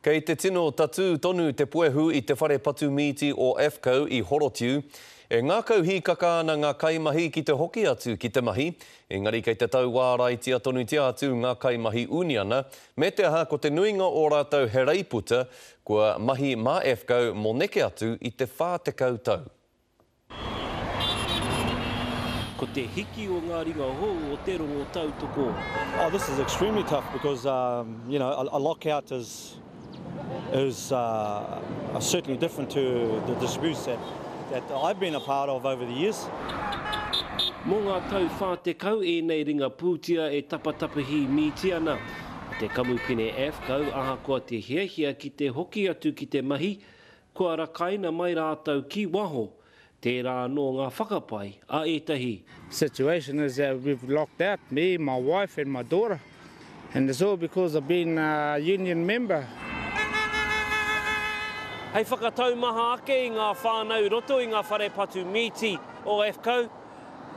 Kei te tino tatū tonu te puehu i te whare patu mīti o AFFCO i Horotiu. E ngākau hīkaka ana ngā kaimahi ki te hoki atu ki te mahi, engari kei te tauāraitia tonutia atu ngā kaimahi uniana, me te aha ko te nuinga o rātou he reiputa kua mahi mā AFFCO mō neke atu i te 40 tau. Ko te hiki o ngā ringa hou o te rongo tautoko. Oh this is extremely tough because you know a lockout is is certainly different to the disputes that that I've been a part of over the years. Mō ngā tau 40 ēnei ringa pūtia e tapatapahi mīti ana. Ko te kamupene AFFCO ahakoa te hiahia ki te hoki atu ki te mahi, Kua rakaina mai rātou ki waho, tērā anō ngā whakapae a ētahi. Situation is that we've locked out, me, my wife and my daughter, and it's all because of being a union member. Hei whakataumaha ake i ngā whānau i roto i ngā whare patu mīti o AFFCO,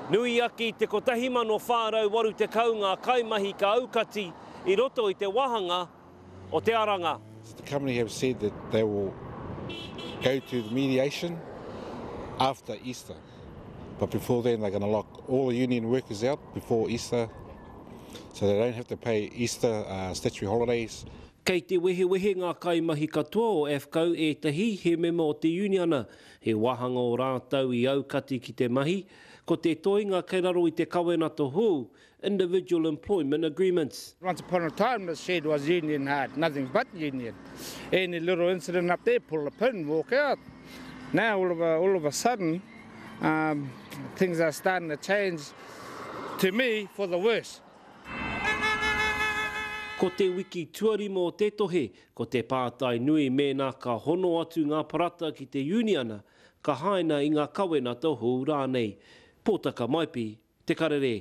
nui ake i te 1,480 ngā kaimahi ka aukati i roto i te wāhanga o te aranga. The company have said that they will go to the mediation after Easter. But before then they're going to lock all the union workers out before Easter so they don't have to pay Easter uh, statutory holidays. Kei te wehewehe ngā kaimahi katoa o AFCO ētahi he mema o te uniana, he wāhanga o rātou i aukati ki te mahi, ko te toenga kei raro i te kawenata hou Individual Employment Agreements. Once upon a time the shed was union hard, nothing but union. Any little incident up there, pull a pin, walk out. Now all of a, all of a sudden, um, things are starting to change to me for the worse. Ko te wiki tuarima o te tohe, ko te pātai nui mēnā ka hono atu ngā parata ki te uniana, ka haina i ngā kawenata hou rānei. Pōtaka Maipi, Te Karere.